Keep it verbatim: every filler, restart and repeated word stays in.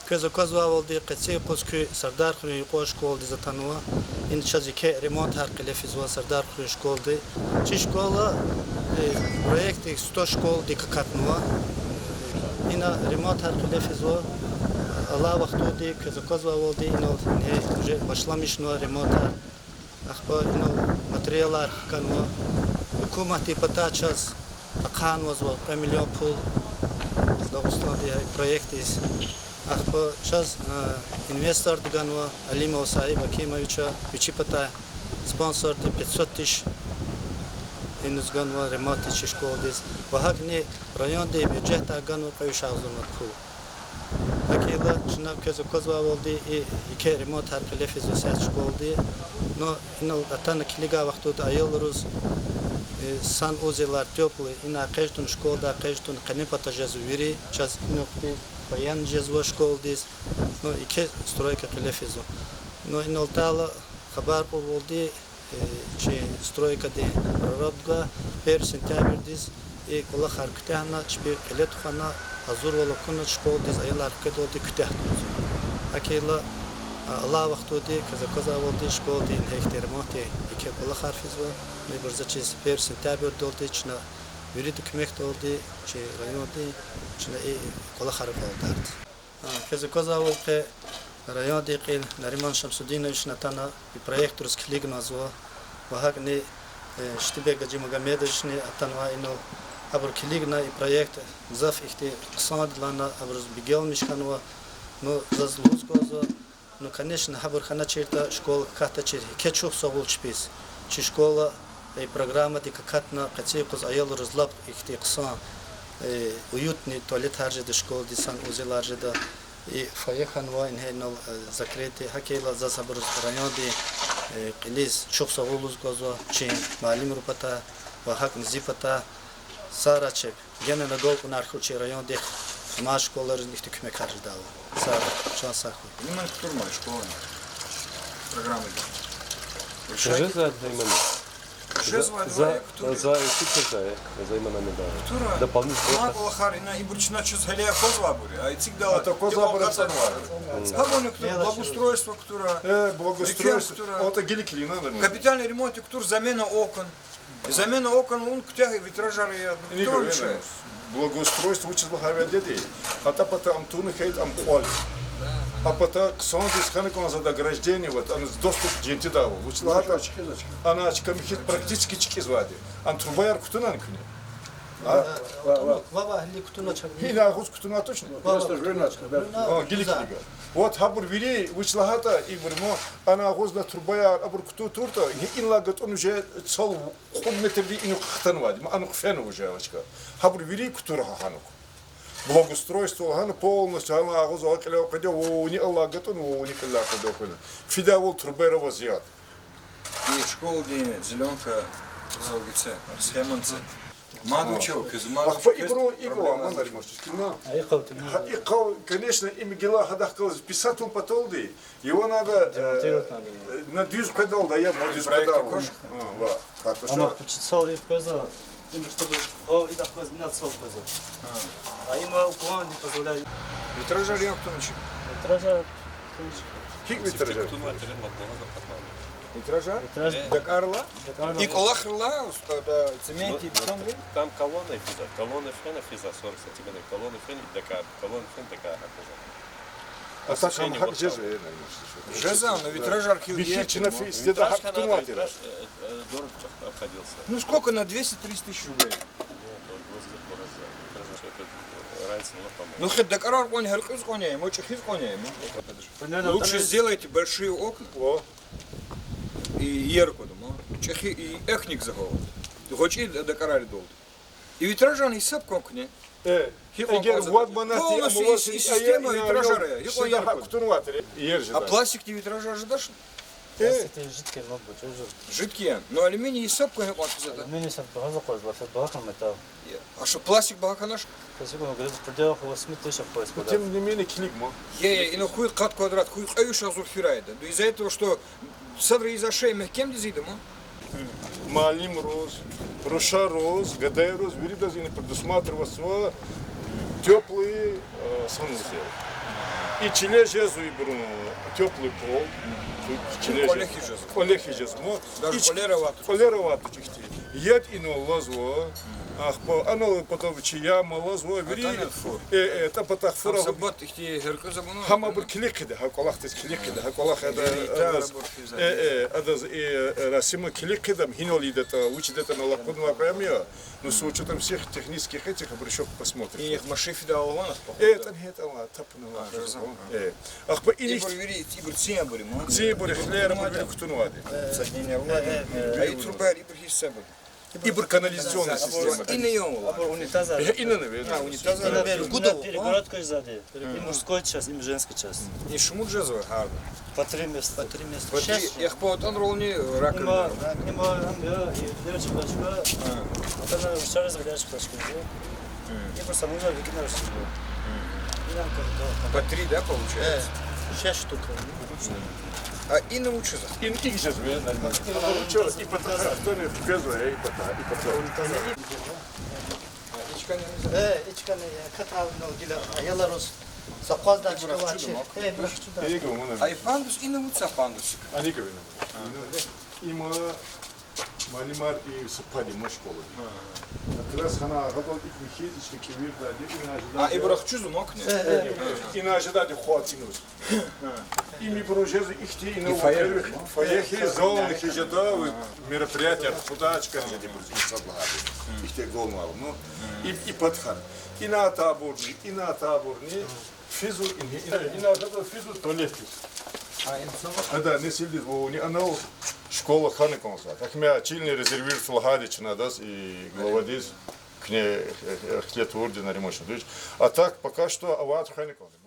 Квез аквазвайвалди, къеци юкъуз куь Сардархуьруьн юкьва школадиз атанва. Ина чаз еке ремонтар кьиле физва Сардархуьруьн школади. Чи школа, э, проектдик сто школадик акатнава. Ина ремонтар кьиле физва. Алай вахтунди, квез аквазвайвалди, инал ингье уже башламишнава ремонтар. Ахпа инал материалар хканва. Гьукуматдин патай чаз ахъайнавазва кьве миллион пул Дагъустандин проектдиз. Ахпа чаз, э, инвесторди ганва, Алимов Саиб Акимовича, вичи патай спонсорди пятьсот тысяч иниз ганва ремонтдиз чи школадиз. Ва гьакӀни райондин бюджетдай ганва кьве виш агъзур манат пул. ГьакӀ хьайила чна, квез аквазвайвалди, и еке ремонтар кьиле физва сят школади. Ну, инал атана килигай вахтунда аялриз, э, санузелар, тёплый, ина экъечӀ тавуна, школадай экъечӀ тавуна къенепата жезва вири, чаз инал хъти паян жезва школадиз. Ну, еке стройка кьиле физва. Ну, инал атайла хабар кьурвалди, э, чи стройкадин прораб гва, первый сентябрьдиз и кӀвалахар куьтягьна, чпи кьиле тухвана, гьазурвал акуна школадиз аялар хкведалди куьтягь тавунзава. ГьакӀ хьайила, а, алай вахтунди, квез аквазвайвалди, школадин гьихьтин ремонтдин еке кӀвалахар физва. Ибур за чиз первый сентябрьдалди чна виридан куьмекдалди, чи райондин, чна и кӀвалахар акьалтӀарда. А, квез аквазвайвал, къе райондин кьил Нариман Шамсудиновични атана, и проектриз килигназва, ва гьакӀни, э, Штибек Гаджимагомедовични атанвай инал, абуру килигна и проект, гзаф ихьтин хъсанди лагьана, абуруз бегенмиш хьанва, ну, заз лугьуз кӀанзава, ну, конечно, гьабур хьаначиртӀа, школа катдачир, еке чухсагъул чпиз. Чи школа, э, программадик акатна, къеци юкъуз аялриз лап ихьтин хъсан, э, уютный туалетар жеда школадиз, санузелар жеда, и фойе хьанва ингье инал, э, закрытый. ГьакӀ хьайила заз гьабуруз, райондин, э, кьилиз чухсагъул лугьуз кӀанзава, чи муаллимрин патай ва гьакӀни зи патай. Сагърай чеб. Генани агалкьунар хьуй чи райондихъ, амай школайриз ихьтин куьмекар жедайвал. Сагърай, чан сагъ хьуй. Иман кутурмай школани программадик. Жезвайди иман. Жезвайди За, за, за фикир за, за иман амида. Кутура. Дополнительно. Ана кӀвалахар ина ибур чна чиз гьеле аквазвайбур я. А эцигдал. Ата аквазвайбур ацанвай. Гьабурни кутура, благоустройство кутура. Э, благоустройство. Ата гилик лина. Капитальный ремонт кутур, замена окон. Замена окон лугьун, куьтягь витражар я, ну, кутур чун. Благоустройство вучиз лагьайвал жеди, атӀа пата ам туна хьайитӀа ам кьвал. А пата хъсандиз хьана кӀанзавайди ограждение, вот, ана доступ жентидайвал. Вучиз лагьайтӀа ана а чка михьиз практически чкӀизвайди. Ана трубаяр кутунани куьне? А? Ва, ва, ва. Ина агъуз кутунвай точно? Ва, ва, кутунвай. А, гилик лига. Вот гьабур вири, вуч лагьайтӀа, ибур ма, ана агъузна трубаяр, абур кутун туртӀа, инлай гатӀун уже цал кьуд метрдин инихъ хтанвайди, ма ана хъфена уже а чка. Гьабур вири кутур гьа гьана. Благоустройство гьана полностью гьана агъуз кьилел къведа, вуни алай гатӀун, вуни кьилел къведа хьуна. Фидайвал трубаяр аваз яд. И школадин зелёнка, схеманца. Мад вуч я, куьз мад вуч я, куьз проблема? Ахпа ибуру икӀ ава, ман аримашдиш кина. Гьа, икӀ ава, конечно, им гила гьадахъ галаз писатель паталди, его надо, э, на дуьз къведалда, я, ма дуьз къведалда. Ва, хорошо. Ана кучицал и къвезва, им чтобы, о, и так вот, не отцал къвезва. А им план не позволяет. Витражар яхтун чи? Витражар. ГьикӀ витражар? Витражар? Витраж. Дакарла? Дакарла. И кӀвалахрила, цемент и бетон. Там колонна физва, колонна фена физва, сорок сантиметров колонна фена, дакар, колонна фена дакар гьакӀ физва. А так ам гьакӀ жезва, э, нормально. Жезва, но витражар хьил. Михьи чна фи истеда гьакӀ тунватира. Витраж, э, э, дорого обходился. Ну сколько, на двести-триста тысяч рублей? Нет, он двадцать лет назад. Витраж, это, э, раньше было, по-моему. Ну хе дакарар кьван, гьяркьуьз кьван я, ма чӀехиз кьван я, ма. Лучше сделайте большие окна. О. И яркъуду, ма. ЧӀехи и эхник загьа. ГъвечӀи дакараридалди. И витражар гьисаб кван куьне. Э, гьикьван эгер кӀанзава? Вад манат полностью и, и система витражар я. Гьикьван яркъуду? Кутунватир, ержи. А пластикдин витражар жедачни? Э. Пластикдин жидкий, может быть, уже. Жидкий я. Но алюминий гьисаб кван гьикьван физва? Алюминий са багьа за къвезва, са багьа металл. А что, пластик багьа хьанач? Пластик, он говорит, в пределах восьми тысяч обходится квадрат. Ну, тем не менее, килигма. Е, е, ина хьуй къад квадрат, хьуй кьве виш агъзур хьурай ада. Из-за этого, что садра из-за шей мягькемдиз ийида, ма. Муаллимриз, рушариз, гадайриз, виридаз ина предусматриваться тёплый, э, санузел. И чиле жезва ибурун, теплый пол. Чиле кӀвале хьиз жезва. КӀвале хьиз жезва. Даже кӀвалера аватуш. КӀвалера аватуш ихьтин. Яд инал алазва. Ахпа анал патав чи яма алазва, вири. Атана фур. Э, э, та патахъ фур. Гьам са бат ихьтин гьяркьуьзва ман. Гьам абур килиг хъийида, гьа кӀвалахдиз килиг хъийида, гьа кӀвалах ада, Э, адаз, э, э, адаз, э, Расима килиг хъийида, гьинал ийидатӀа, вуч ийидатӀа, анал акъуднавай кьве ям я. Ну, с учётом всех технических этих, обращён посмотрим. И машин фида алван, ахпа? Э, тӀан гьетӀа ава, тапна ава. А, жаза. Э. Ахпа иник. Ибур вири, ибур цин абур я ман. Цин абур, хилер абур вири кутунвайди. Соединение авуна. Э, э, э. А и трубаяр ибур гьиссабур? Ибур канализационная система. Ина я вуна? Абур унитаз ава. Э, ина, наверное. А, унитаз ава. Ина бер гуда перегородка жезва. И мужской часть, и женский часть. И шумуд жезва гьар? По три места. По три места. По три. Шеш. Яхпа отан ролни раковина. Има, има, ам я, и дверь чебачка. А. Отан рушарыз дверь чебачка. И просто можно выкинуть всего. Ина как, да. По три, да, получается? Э, шесть штук. А ина вучиз? Ина икӀ жезва, нормально. Ина вучиз? И патахъ, хтани вквезва, и патахъ, и патахъ. Э, ичкана я, катавна гила, аялриз са къвазда чкавачи. Э, бирахчуда. Ай пандус, ина вуч са пандус? Ани кавина. Има муаллимар и са пад я ман школадин. Как раз гьана гьадал икӀ михьиз, ични кӀевирдайди, ина жеда. А, ибур ахчузва ман куьне? Э, э. Ина жедайди хва тӀимил. Им ибурун жезва ихьтин, ина, во-первых, фойе хьиз, зал хьиз жеда, мероприятияр тухудай чкани жеда ибуруз, ина сад лагьайди. Ихьтин зал ава, ну, и, и пад хьана. Ина табурни, ина табурни, физва, ина, ина, ина жеда физва туалетдиз. Гьада несилдиз вавни анал школа хьана кӀанзава. Так мы отдельно резервировать лагьайди чна адаз и главадиз, куьне, э, э, ихтилат авурди Нариман Шадуевич. А так пока что авайди хвена кӀанда.